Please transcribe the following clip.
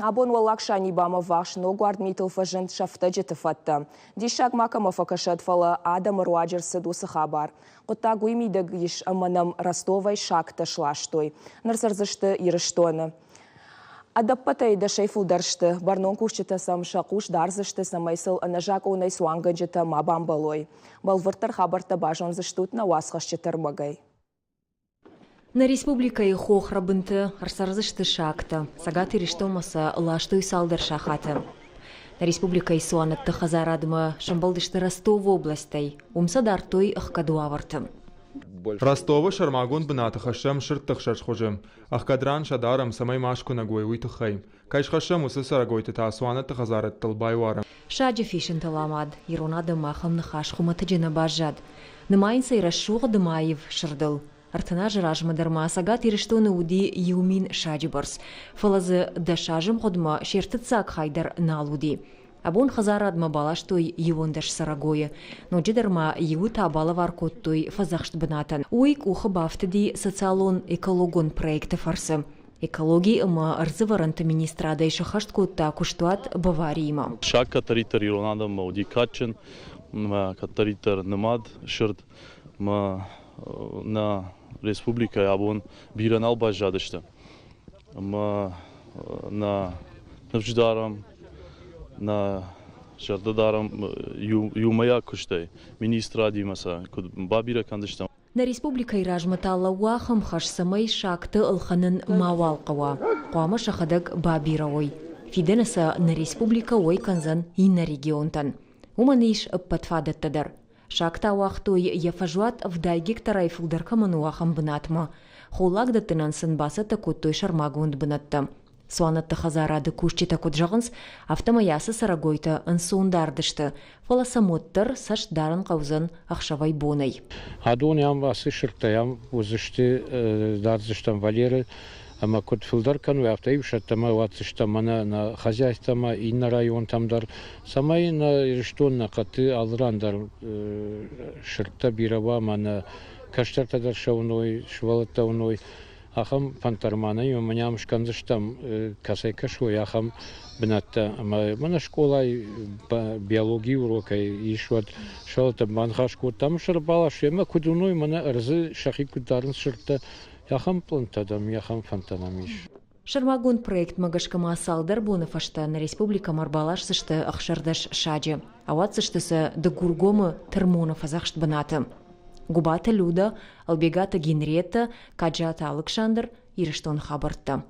Абон Уӕллаг Санибамӕ ввахс ногуард митыл фӕзынд сӕфтӕджыты фӕдтӕ. Диссаг макӕмӕ фӕкӕсӕд, фӕлӕ адӕмы руаджы рцыд уыцы хабар. Хъуыддаг уый мидӕг ис, ӕмӕ нӕм Ростовӕй сагтӕ сластой. Ныр цӕрдзысты Ирыстоны. Ӕдӕппӕтӕй дӕсӕй фылдӕр сты. Бӕрнон кусджытӕ сӕм сӕ хъус дардзысты, цӕмӕй сыл ӕнӕзакъонӕй цуангӕнджытӕ ма бамбӕлой. Бӕлвырддӕр хабӕрттӕ базондзыстут нӕ уацхӕсджыты ӕрмӕгӕй. Нӕ республикӕйы хохрӕбынты ӕрцӕрдзысты сагтӕ. Цӕгат Ирыстонмӕ сӕ ластой цалдӕр сахаты. Нӕ республикӕйы цуанӕтты хӕдзарадмӕ сӕмбӕлдысты Ростовы областӕй. Уым сӕ дардтой ӕхгӕд уавӕрты. Ростовы сӕрмагонд бынаты хӕссӕм сырдты хсӕз хуызы. Ӕхгӕд ран сӕ дарӕм, цӕмӕй ма скуынӕг уой, уый тыххӕй. Кӕй схӕссӕм, уыцы цӕрӕгойты та цуанӕтты хӕдзарӕдтыл байуарӕм. Саджы фисынтыл амад ирон адӕммӕ ахӕм ныхас хуымӕтӕджы нӕ баззад. Нымайынц ӕй рӕсугъд ӕмӕ аив сырдыл. 30 азы размӕ дӕр ма Цӕгат Ирыстоны уыди 1000 саджы бӕрц, фӕлӕ дзы 10 азы мгъуыдмӕ се ртыццаг хай дӕр нал уыди. Абон хӕдзарадмӕ баластой 11 цӕрӕгойы. Ноджыдӕр ма иуы та балӕвар кодтой фӕдзӕхст бынатӕн. Уый къухы бафтыди социалон-экологон проекты фӕрцы. Экологи ӕмӕ ӕрдзӕвӕрӕнты министрадӕй сӕххӕст кодта куыстуат Бавариимӕ. Саг кӕддӕриддӕр ирон адӕммӕ уыди кадджын, кӕддӕриддӕр нымад сырд. Мӕ нӕ республикӕйы абон бирӕ нал баззадысты. Ӕмӕ нӕ ныфс дарӕм, нӕ зӕрдӕ дарӕм иумӕйаг куыстӕй министрадимӕ сӕ куыд бабирӕ кӕндзыстӕм. Нӕ республикӕйы размӕ та лӕууы ахӕм хӕс, цӕмӕй сагты ӕлхӕнын мауал хъӕуа, хъуамӕ сӕхӕдӕг бабирӕ уой. Фидӕны сӕ нӕ республикӕ уӕй кӕндзӕн иннӕ регионтӕн. Уымӕн ис ӕппӕт фадӕттӕ дӕр. Сагтӕ уагътой, йӕ фӕзуат 70 гектарӕй фылдӕр кӕмӕн у, ахӕм бынатмӕ. Холлаг дӕттынӕн сын бацӕттӕ кодтой сӕрмагонд бынӕттӕ. Цуанӕтты хӕдзарады кусджытӕ куыд зӕгъынц, афтӕмӕй ацы цӕрӕгойтӕ ӕнцондард сты, фӕлӕ сӕм уӕддӕр цӕст дарын хъӕудзӕн ӕхсӕвӕй-бонӕй. Адон ам ацы сырдтӕ ам уыдзысты, дардзыстӕм вольеры ӕмӕ куыд фылдӕр кӕной, афтӕ-иу сӕттӕмӕ уадздзыстӕм мӕнӕ нӕ хозяйствӕмӕ, иннӕ районтӕм дӕр, цӕмӕй нӕ Ирыстон нӕ хъӕдты алыран дӕр сырдтӕ бирӕ уа ӕмӕ нӕ кӕстӕртӕ дӕр сӕ уыной, сывӕллӕттӕ уыной. Ахӕм фӕндтӕ ӕмӕ нӕм скӕндзыстӕм, кӕцӕй кӕсой, ахӕм бынӕттӕ. Ӕмӕ мӕнӕ скъолайы биологийы урокӕй ис, уӕд сывӕллӕттӕн баныхас кодтам сӕрбалас, ӕмӕ куыд уыной, мӕнӕ ӕрдзы сӕхи куыд дарынц сырдтӕ, ахӕм пълантӕ дӕм, ахӕм фӕндтӕ нӕм ис. Сӕрмагонд проектмӕ гӕсгӕ ма цалдӕр боны фӕстӕ нӕ республикӕмӕ ӕрбаласдзысты 16 саджы. Ауадздзысты сӕ Дыгургомы Тырмоны фӕдзӕхст бынаты. Губаты Люда, Ӕлбегаты Генрета, Каджаты Алыксандр, Ирыстоны хабӕрттӕ.